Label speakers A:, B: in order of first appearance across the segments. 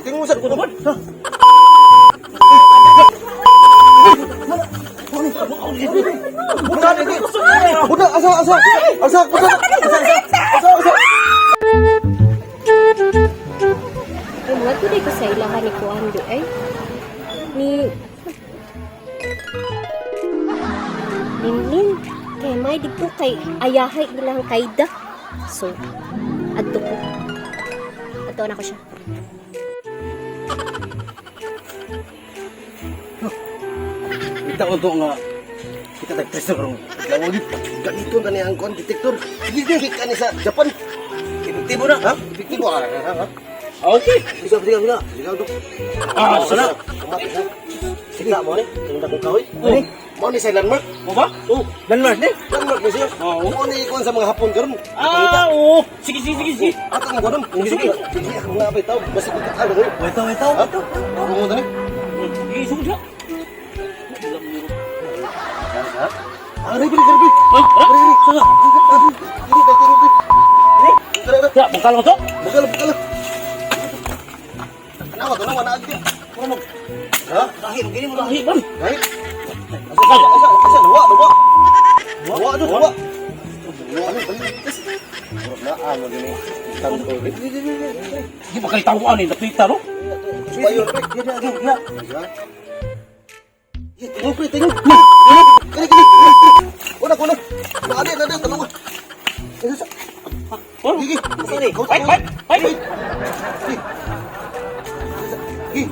A: Tingnan mo sa kuno. Ha? Buta ni. Buta asa asa. Asa buta. Asa asa. Asa.
B: Ay, mga tuloy ko sa ilahan ni Kuan di ay. Ni Linlin, kay may dito kay ayahay ilang kayda. So, adto ko. Adto na ko siya.
C: Kita ko to nga kita tag treasure karon.
A: Lawag ganito na niya ang kon detector. Sige, sige ka ni sa Japan. Epektibo na, ha? Epektibo ah. Ha? Ha?
C: Okay. Sige, sige, sige.
A: Sige, dok.
C: Ah, sana.
A: Sige mo ni, ang dakong kahoy.
C: Oh.
A: Mo ni sa landmark.
C: Mo ba?
A: Oh,
C: Landmark ni?
A: landmark ni siya.
C: Oo.
A: Mo ni kon sa mga Hapon karon.
C: Ah, oo. Sige, sige, sige, sige.
A: Ato nga karon. Sige, sige ako nga ba tao. Basta kita ano ko.
C: Wait, wait,
A: Ha? Ako mo tani.
C: Sige, sugod siya.
A: Ah, rebi, rebi.
C: Ay,
A: Rebi, rebi.
C: Sana.
A: Ini dati rebi. Tara, tara.
C: Ya, bangkal ko to.
A: Bukal, bukal. Tanawa, tanawa na agad.
C: Puro mag
A: Ha?
C: Dahil, gini mo dahil, man.
A: Dahil? Asa, asa, asa, nawa, nawa. Nawa, doon, nawa. Nawa, ano, balik. Murag na, ano, gini. Tanto, gini.
C: Di ba kay tawon ni nakita no?
A: Subayon, pre.
C: Di, di, di,
A: Asa? Eh, tingog, pre, tingog. Kini, kini. Una, kuna. Naadi, naadi, tanawa. Asa, asa.
C: Oh.
A: Gigi.
C: Sorry.
A: Kaut,
C: Wait,
A: kaut.
C: wait, wait.
A: Gigi. Gigi.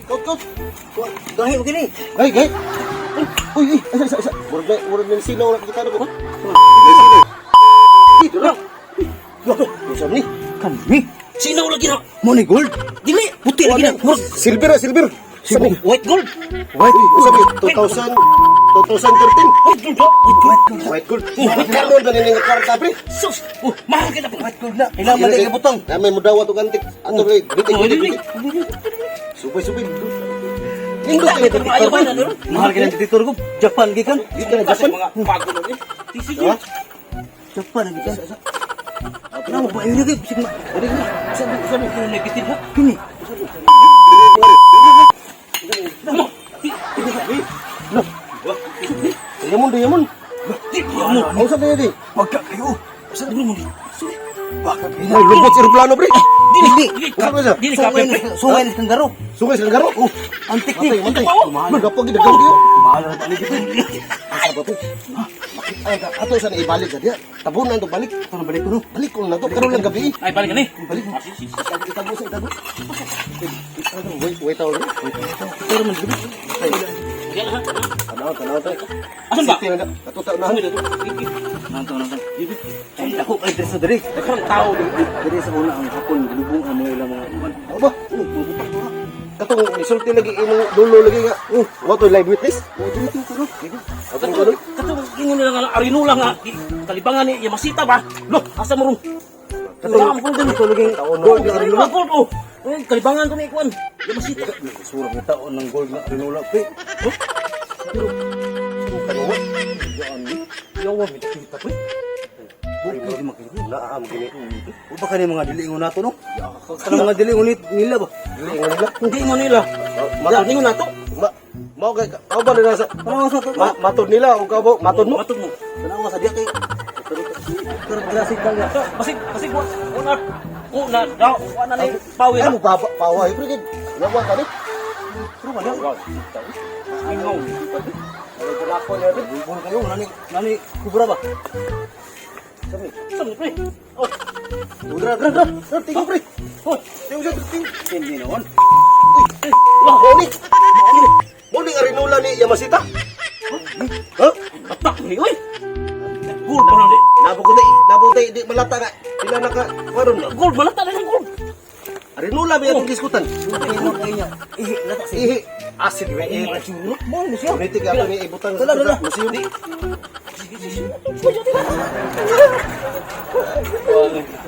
A: Kaut, kaut.
C: Dahil gini.
A: Gay, gay. Uy, uy, isa, isa, isa. Murag na sinaw na kita na ko. Sinaw. Dito na. Loh, ni?
C: Kami. Sinaw lagi na. Money gold. Dili, puti lagi na. Murag
A: Silver, ah, silver. Sabi,
C: white gold.
A: white. Sabi, 2000, 2013.
C: White gold. White gold.
A: White gold. Karon na nini nga kwarta, pre.
C: Sus, oh, mahal kita po. White gold na. Kailangan man tayo butang.
A: Namay mo daw ato kantik. Ato pre, bitik,
C: Oh,
A: bitik,
C: dili.
A: bitik. Subay, subay. Nindot kayo
C: Ito
A: detector,
C: ayaw
A: pre.
C: ba na Mahal ka ng detector ko. Japan gikan.
A: Dito na Japan.
C: Mga bago na ni. Sige.
A: Ha?
C: Japan gikan. Ano mo ba yun lagi? Sigma.
A: Dili, dili. Sabi, sabi.
C: Kini negative ha. Kini. Mo.
A: Loh. Diamond, diamond.
C: Di mo.
A: Ang sabi niya di.
C: Pagka kayo. Sa mo ni. Baka
A: Ay, lubot sa aeroplano, pre.
C: Dili. Dili.
A: Usa ba siya?
C: Dili ka pre. Sungay ni Kanggaro.
A: Sungay sa Kanggaro.
C: Oh, antik ni.
A: Matay, matay. Magapag gidagaw diyo.
C: Mahal na balik ito.
A: Asa ba to? Ay, ato sa na ibalik ka diya. Tabunan to balik.
C: Ito na balik ko no.
A: Balik ko na to karon lang gabi.
C: Ay, balik ka ni.
A: Balik. Itago sa itago. Wait, wait ako. Wait.
C: Pero man dili.
A: Tanaw, tanaw tayo.
C: Asan ba?
A: City na na. Ato sa unahan.
C: Nanto nanto. Ay, ako kay dress diri. Daghang tao diri. Diri sa una ang hapon lubong ang mga ilang mga uban.
A: Ano ba? Katong nisulti lagi imong dulo lagi nga. Wa to live witness.
C: Oh, diri to karon.
A: Atong karon.
C: Katong ingon nila nga arinula nga kalibangan ni Yamasita ba? Lo, asa mo ron?
A: Katong
C: Katong
A: dito lagi gold nga
C: Arinula
A: arinula.
C: gold oh. Eh, kalibangan ko ni kuan. Yamasita.
A: Sura mo taon ng gold nga arinula pre.
C: Oh.
A: Pero kanu
C: Yawa mi kita pre.
A: Bukid di makita. Naam gini.
C: O baka ni mga dili ingon nato no? Kana mga dili ingon nila ba?
A: Dili ingon nila.
C: Hindi ingon nila.
A: Matod
C: ingon nato.
A: Ma mao kay kao ba nila sa
C: Tanawa sa to.
A: ma, matod nila o kao ba matod mo?
C: Matod mo. Tanawa sa diya kay pero klase ka nga. Basig basig wa una una daw wa na ni pawi
A: Ano ba paway pre kay nawa ka ni.
C: Pero wala. Ingaw.
A: Ano tulako niya pre.
C: Bubol kayo nani nani kubra ba?
A: Sabi.
C: Saan pre? Oh,
A: Dra dra dra. Dra tingog pre.
C: oh.
A: Tingog siya tingog.
C: Hindi naman.
A: Uy, mao ni. Mao ni arinula ni Yamasita. Ha?
C: Batak ni oy. Gold pa na ni.
A: Nabo ko tay di malata nga. Sila naka karon.
C: Gold malata na yung gold.
A: Arinula ba atong giskutan?
C: Ihi lata si.
A: Ihi acid we ihi.
C: Mo ni siya.
A: Unitik ato ni ibutang
C: Dala, dala.
A: museum.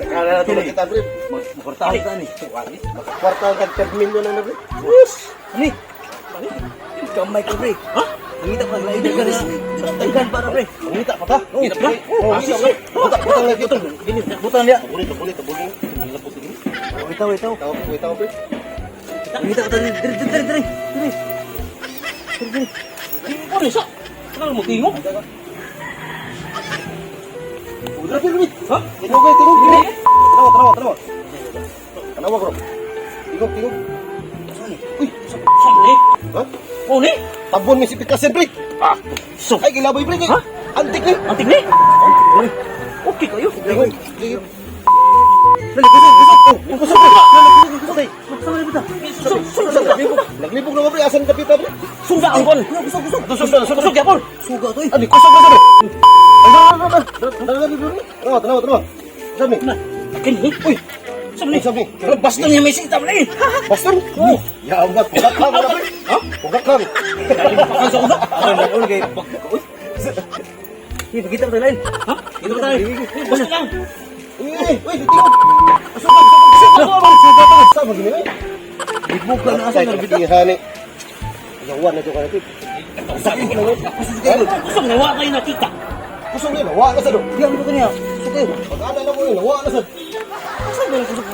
A: Kala na to makita pre.
C: Makortahan ta ni.
A: Kwarta kag 3 million na na pre.
C: Ani. Gamay ka pre. Ha? Nangita pa lain ka na. Daghan pa na pre.
A: Mangita pa ta?
C: Ngita pa.
A: Oh, butang butang lagi ito.
C: Butang niya.
A: Bulit, bulit, bulit.
C: Itaw, itaw.
A: Tao, wait, tao, pre.
C: Kita ko diri diri diri diri. Diri. Diri. Ano siya? Ano mo tingog?
A: Dili, dili.
C: Ha?
A: Tingog, eh, tingog, tingog. Tanawa, tanawa, tanawa. Tanawa, bro. Tingog, tingog. Uy,
C: Saan ni?
A: ha?
C: Oh ni?
A: Tabon mi si Pikasen, pre.
C: Ah, so.
A: Ay, gilaboy, pre.
C: Ha?
A: Antik ni.
C: Antig ni? Okay kayo.
A: Tingog, tingog. Dali, kusog, kusog. Oh, kusog, pre. Dali, kusog, kusog, eh.
C: Kusog, kusog, kusog.
A: Naglibog na ba, pre? Asan kapita, pre?
C: Sunda ang kon.
A: Kusog, kusog. Kusog, kusog,
C: Kusog yapon.
A: Suga to eh. Ani, kusog na sabi. Ay, na, na, na, na. Dali, dali, dali. Tanawa, tanawa, tanawa. Sabi.
C: Kini.
A: Uy,
C: Sabi ni.
A: sabi.
C: Basta niya may sita ni.
A: Baston. Oh. Yamat, pugak lang, wala, pre.
C: Ha?
A: Pugak lang.
C: Pakan sa ulo. Ano kay Uy.
D: Kita ko lain.
C: Ha? Ito ba tayo? Basta lang.
A: Uy, uy, uy, tingog. Kusog, kusog, kusog. Suga to. Sa magini, eh.
D: Libog ka na asa
A: Ay,
D: na
A: ni. Yawan na to ka na, pre.
C: Sabi ko na. Kusog na wa kayo nakita.
A: Kusog na, nawa na sa do.
D: Diyan mo kaniya. Sugay.
A: Pag-ana na mo yun, nawa na sa.
C: Asa ba yung kusog?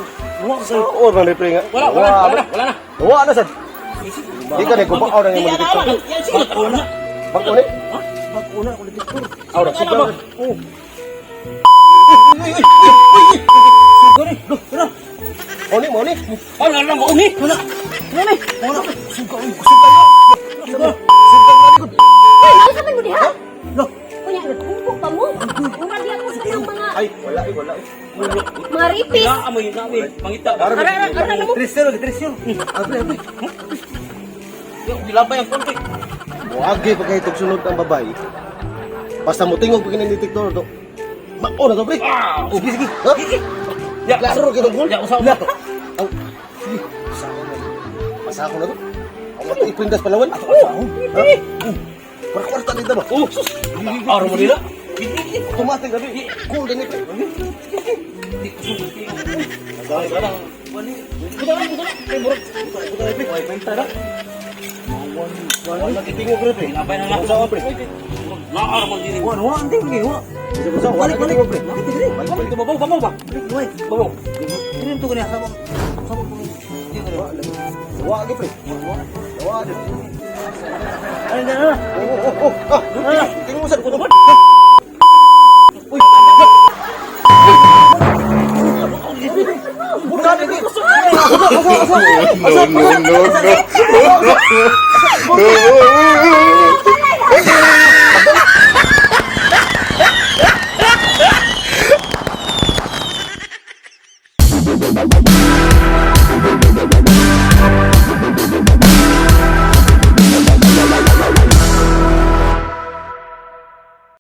C: Wa ka sa'yo.
A: Oo, man, pre nga.
C: Wala, wala, wala na, wala na.
A: Nawa na sa. Di ka na gubaaw na yung
C: Di,
A: mga
C: ana, ana. Yan, sino ka na?
A: Bag uli?
C: Ha?
D: Pag-una ko detector.
A: Aura,
C: Ano
A: suga.
C: ba?
D: Oh,
A: Uy, uy, uy, uy, uy.
D: suga ni. Loh, tara.
A: Oni, mo, oni.
C: Wala lang ko uni.
D: Wala.
C: Wala ni.
D: Wala. Suga oy.
A: Suga yun.
D: Suga.
A: Suga na likod.
B: Uy, naunsa man mo diha?
D: Loh.
B: Unya, naghumpo pa mo. Mura diha ko sa kanang mga
A: Ay, wala, eh, wala. eh.
B: mga rapist.
C: Na amoy na amoy pangita.
A: Ara,
B: Ara, ara, ara na mo.
D: Tresero, tresero. Abre, abre.
C: Yo, gilabay ang konti.
A: Buagi pag kahit sunod ang babae. Basta mo tingog pag detector to. Mao na to, pre.
C: Ah,
A: Sige, sige. Ha?
C: Ya,
A: Klaro kitong gol.
C: Ya, usaw na to.
A: Ang sige. Pasako na. Pasako na to. Ang ato ipindas palawan. Ato
C: Oh,
A: Ha? Para kwarta dito ba?
C: Oh, sus. Araw mo nila.
A: Automatic na, pre. Cool din pre.
C: Wala lang. Buta na, buta na. Ay, murag.
A: Buta na, pre. Way kwenta na. Wala kitingog pre, pre.
C: Gilabay na lang.
A: Usawa, pre.
C: Naaraw mo nila.
D: Wa, wa, ante ni wa.
A: Usawa, wala
D: Balik, balik.
A: kitingog, pre.
D: Bakit diri?
A: Balik, balik.
C: Babaw, babaw ba?
D: Balik, way.
C: Babaw.
D: Diri to kaniya sabang. Sabang ko. Diri
A: Wa, Wa ge, pre. Wa ge.
D: Ay, na na.
A: Oh, oh, oh. Ah, tingog mo sa likod. Uy. Buka na di.
E: No, no, no, no.